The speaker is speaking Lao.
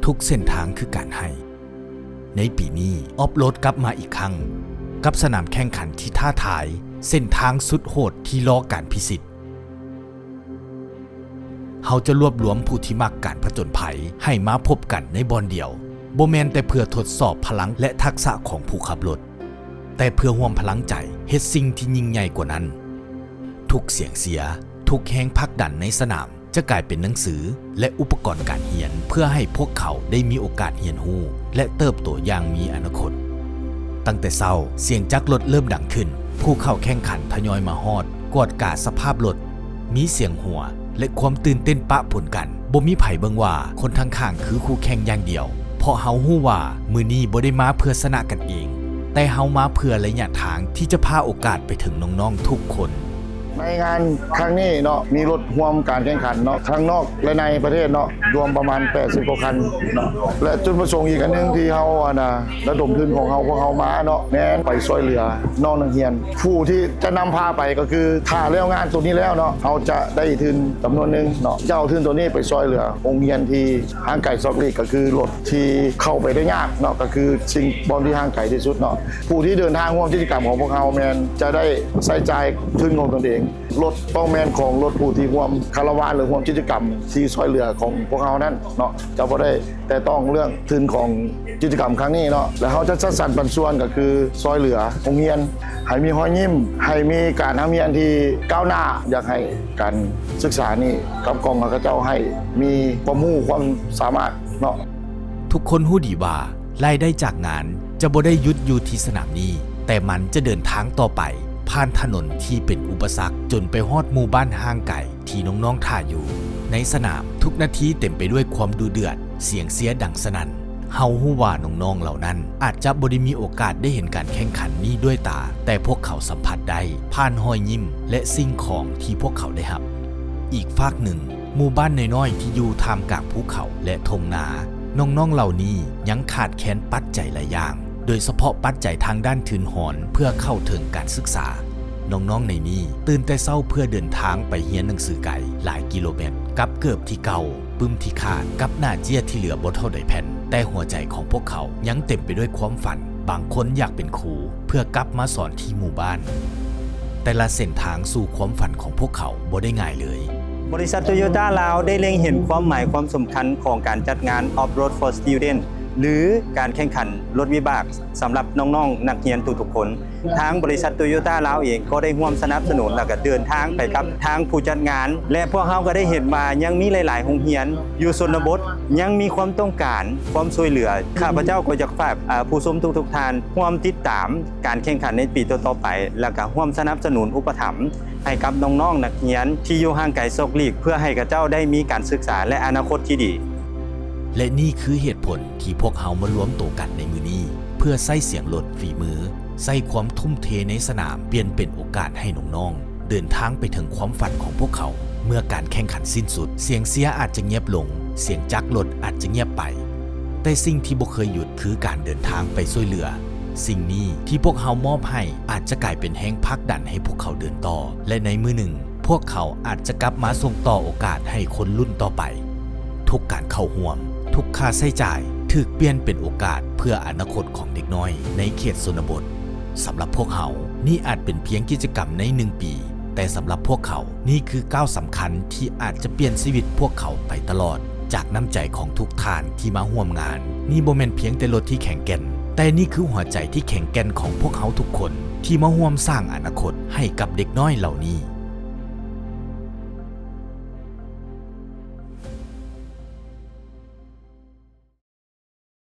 ທຸກເສັ້ນທາງຄືການໃຫ້. ໃນປີນີ້ ອອຟໂຣດກັບມາອີກຄັ້ງ ກັບສະໜາມແຂ່ງຂັນທີ່ທ້າທາຍ, ເສັ້ນທາງສຸດໂຫດທີ່ລໍການພິຊິດ. ເຮົາຈະລວບລວມຜູ້ທີ່ມັກການຜະຈົນໄພໃຫ້ມາພົບກັນໃນບ່ອນດຽວ, ບໍ່ແມ່ນແຕ່ເພື່ອທົດສອບພະລັງ ແລະ ທັກສະຂອງຜູ້ຂັບລົດ, ແຕ່ເພື່ອຮ່ວມພະລັງໃຈເຮັດສິ່ງທີ່ຍິ່ງໃຫຍ່ກວ່ານັ້ນ. ທຸກສຽງເຊຍ, ທຸກແຮງຜັກດັນໃນສະໜາມ ຈະກາຍເປັນໜັງສື ແລະ ອຸປະກອນການຮຽນ ເພື່ອໃຫ້ພວກເຂົາໄດ້ມີໂອກາດຮຽນຮູ້ ແລະ ເຕີບໂຕຢ່າງມີອະນາຄົດ. ຕັ້ງແຕ່ເຊົ້າ, ສຽງຈັກລົດເລີ່ມດັງຂຶ້ນ, ຜູ້ເຂົ້າແຂ່ງຂັນທະຍອຍມາຮອດ, ກວດກາສະພາບລົດ, ມີສຽງຫົວ ແລະ ຄວາມຕື່ນເຕັ້ນປະປົນກັນ. ບໍ່ມີໃຜເບິ່ງວ່າຄົນທາງຂ້າງຄືຄູ່ແຂ່ງຢ່າງດຽວ, ເພາະເຮົາຮູ້ວ່າມື້ນີ້ບໍ່ໄດ້ມາເພື່ອຊະນະກັນເອງ, ແຕ່ເຮົາມາເພື່ອໄລຍະທາງທີ່ຈະພາໂອກາດໄປເຖິງນ້ອງໆທຸກຄົນ. ໃນງານຄັ້ງນີ້ເນາະ ມີລົດຮ່ວມການແຂ່ງຂັນເນາະ ທັງນອກ ແລະ ໃນປະເທດເນາະ ລວມປະມານແປດສິບກວ່າຄັນເນາະ ແລະ ຈຸດປະສົງອີກອັນໜຶ່ງທີ່ເຮົາ ອັນນະ ລະດົມທຶນຂອງເຮົາ ພວກເຮົາມາເນາະ ແມ່ນໄປຊ່ວຍເຫຼືອນ້ອງນັກຮຽນ ຜູ້ທີ່ຈະນຳພາໄປກໍຄື ຖ້າແລ້ວງານໂຕນີ້ແລ້ວເນາະ ເຮົາຈະໄດ້ທຶນຈຳນວນໜຶ່ງເນາະ ຈະເອົາທຶນໂຕນີ້ໄປຊ່ວຍເຫຼືອໂຮງຮຽນທີ່ຫ່າງໄກສອກຫຼີກ ກໍຄືລົດທີ່ເຂົ້າໄປໄດ້ຍາກເນາະ ກໍຄືສິ່ງບ່ອນທີ່ຫ່າງໄກທີ່ສຸດເນາະ ຜູ້ທີ່ເດີນທາງຮ່ວມກິດຈະກຳຂອງພວກເຮົາແມ່ນຈະໄດ້ໃຊ້ຈ່າຍທຶນຂອງຕົນເອງ. ລົດຕ້ອງແມ່ນຂອງລົດຜູ້ທີ່ຮ່ວມຄາລາວານ ຫຼື ຮ່ວມກິດຈະກຳທີ່ຊ່ວຍເຫຼືອຂອງພວກເຮົານັ້ນເນາະ ຈະບໍ່ໄດ້ແຕະຕ້ອງເລື່ອງທຶນຂອງກິດຈະກຳຄັ້ງນີ້ເນາະ ແລະ ເຮົາຈະຈັດສັນປັນສ່ວນ ກໍຄືຊ່ວຍເຫຼືອໂຮງຮຽນໃຫ້ມີຮອຍຍິ້ມ ໃຫ້ມີການຮ່ຳຮຽນທີ່ກ້າວໜ້າ ຢາກໃຫ້ການສຶກສານີ້ກັບກອງຂອງເຂົາເຈົ້າໃຫ້ມີຄວາມຮູ້ຄວາມສາມາດເນາະ. ທຸກຄົນຮູ້ດີວ່າ ລາຍໄດ້ຈາກງານຈະບໍ່ໄດ້ຢຸດຢູ່ທີ່ສະໜາມນີ້, ແຕ່ມັນຈະເດີນທາງຕໍ່ໄປຜ່ານຖະໜົນທີ່ເປັນອຸປະສັກ ຈົນໄປຮອດໝູ່ບ້ານຫ່າງໄກທີ່ນ້ອງໆຖ້າຢູ່. ໃນສະໜາມ, ທຸກນາທີເຕັມໄປດ້ວຍຄວາມດຸເດືອດ, ສຽງເຊຍດັງສະໜັ່ນ. ເຮົາຮູ້ວ່ານ້ອງໆເຫຼົ່ານັ້ນອາດຈະບໍ່ໄດ້ມີໂອກາດໄດ້ເຫັນການແຂ່ງຂັນນີ້ດ້ວຍຕາ, ແຕ່ພວກເຂົາສຳຜັດໄດ້ຜ່ານຮອຍຍິ້ມ ແລະ ສິ່ງຂອງທີ່ພວກເຂົາໄດ້ຮັບ. ອີກຟາກໜຶ່ງ, ໝູ່ບ້ານນ້ອຍໆທີ່ຢູ່ທ່າມກາງພູເຂົາ ແລະ ທົ່ງນາ, ນ້ອງໆເຫຼົ່ານີ້ຍັງຂາດແຄນປັດໄຈຫຼາຍຢ່າງ, ໂດຍສະເພາະປັດໄຈທາງດ້ານທຶນຮອນເພື່ອເຂົ້າເຖິງການສຶກສາ. ນ້ອງໆໃນນີ້ຕື່ນແຕ່ເຊົ້າເພື່ອເດີນທາງໄປຮຽນໜັງສືໄກຫຼາຍກິໂລແມັດ, ກັບເກີບທີ່ເກົ່າ, ປຶ້ມທີ່ຂາດ, ກັບໜ້າເຈ້ຍທີ່ເຫຼືອບໍ່ເທົ່າໃດແຜ່ນ, ແຕ່ຫົວໃຈຂອງພວກເຂົາຍັງເຕັມໄປດ້ວຍຄວາມຝັນ. ບາງຄົນຢາກເປັນຄູເພື່ອກັບມາສອນທີ່ໝູ່ບ້ານ. ແຕ່ລະເສັ້ນທາງສູ່ຄວາມຝັນຂອງພວກເຂົາບໍ່ໄດ້ງ່າຍເລີຍ. ບໍລິສັດໂຕໂຍຕ້າລາວໄດ້ເລັງເຫັນຄວາມໝາຍຄວາມສຳຄັນຂອງການຈັດງານ Off-Road for Student ຫຼື ການແຂ່ງຂັນລົດວິບາກສຳລັບນ້ອງໆນັກຮຽນທຸກໆຄົນ. ທາງບໍລິສັດໂຕໂຍຕ້າລາວເອງກໍໄດ້ຮ່ວມສະໜັບສະໜູນ ແລ້ວກໍເດີນທາງໄປກັບທາງຜູ້ຈັດງານ ແລະ ພວກເຮົາກໍໄດ້ເຫັນວ່າຍັງມີຫຼາຍໆໂຮງຮຽນຢູ່ຊົນນະບົດ ຍັງມີຄວາມຕ້ອງການຄວາມຊ່ວຍເຫຼືອ. ຂ້າພະເຈົ້າກໍຢາກຝາກ ເອີ ຜູ້ຊົມທຸກໆທ່ານ ຮ່ວມຕິດຕາມການແຂ່ງຂັນໃນປີຕໍ່ໆໄປ ແລ້ວກໍຮ່ວມສະໜັບສະໜູນອຸປະຖຳໃຫ້ກັບນ້ອງໆນັກຮຽນທີ່ຢູ່ຫ່າງໄກສອກຫຼີກ ເພື່ອໃຫ້ເຂົາເຈົ້າໄດ້ມີການສຶກສາ ແລະ ອະນາຄົດທີ່ດີ. ແລະ ນີ້ຄືເຫດຜົນທີ່ພວກເຮົາມາລວມໂຕກັນໃນມື້ນີ້ ເພື່ອໃຊ້ສຽງລົດ, ຝີມື, ໃຊ້ຄວາມທຸ່ມເທໃນສະໜາມ ປ່ຽນເປັນໂອກາດໃຫ້ນ້ອງໆເດີນທາງໄປເຖິງຄວາມຝັນຂອງພວກເຂົາ. ເມື່ອການແຂ່ງຂັນສິ້ນສຸດ, ສຽງເຊຍອາດຈະງຽບລົງ, ສຽງຈັກລົດອາດຈະງຽບໄປ, ແຕ່ສິ່ງທີ່ບໍ່ເຄີຍຢຸດຄືການເດີນທາງໄປຊ່ວຍເຫຼືອ. ສິ່ງນີ້ທີ່ພວກເຮົາມອບໃຫ້ອາດຈະກາຍເປັນແຮງຜັກດັນໃຫ້ພວກເຂົາເດີນຕໍ່, ແລະ ໃນມື້ໜຶ່ງ ພວກເຂົາອາດຈະກັບມາສົ່ງຕໍ່ໂອກາດໃຫ້ຄົນລຸ້ນຕໍ່ໄປ. ທຸກການເຂົ້າຮ່ວມ, ທຸກຄ່າໃຊ້ຈ່າຍ ຖືກປ່ຽນເປັນໂອກາດເພື່ອອະນາຄົດຂອງເດັກນ້ອຍໃນເຂດຊົນນະບົດ. ສຳລັບພວກເຮົາ, ນີ້ອາດເປັນພຽງກິດຈະກຳໃນໜຶ່ງປີ, ແຕ່ສຳລັບພວກເຂົາ, ນີ້ຄືກ້າວສຳຄັນທີ່ອາດຈະປ່ຽນຊີວິດພວກເຂົາໄປຕະຫຼອດ. ຈາກນ້ຳໃຈຂອງທຸກທ່ານທີ່ມາຮ່ວມງານ, ນີ້ບໍ່ແມ່ນພຽງແຕ່ລົດທີ່ແຂງແກ່ນ, ແຕ່ນີ້ຄືຫົວໃຈທີ່ແຂງແກ່ນຂອງພວກເຮົາທຸກຄົນ ທີ່ມາຮ່ວມສ້າງອະນາຄົດໃຫ້ກັບເດັກນ້ອຍເຫຼົ່ານີ້.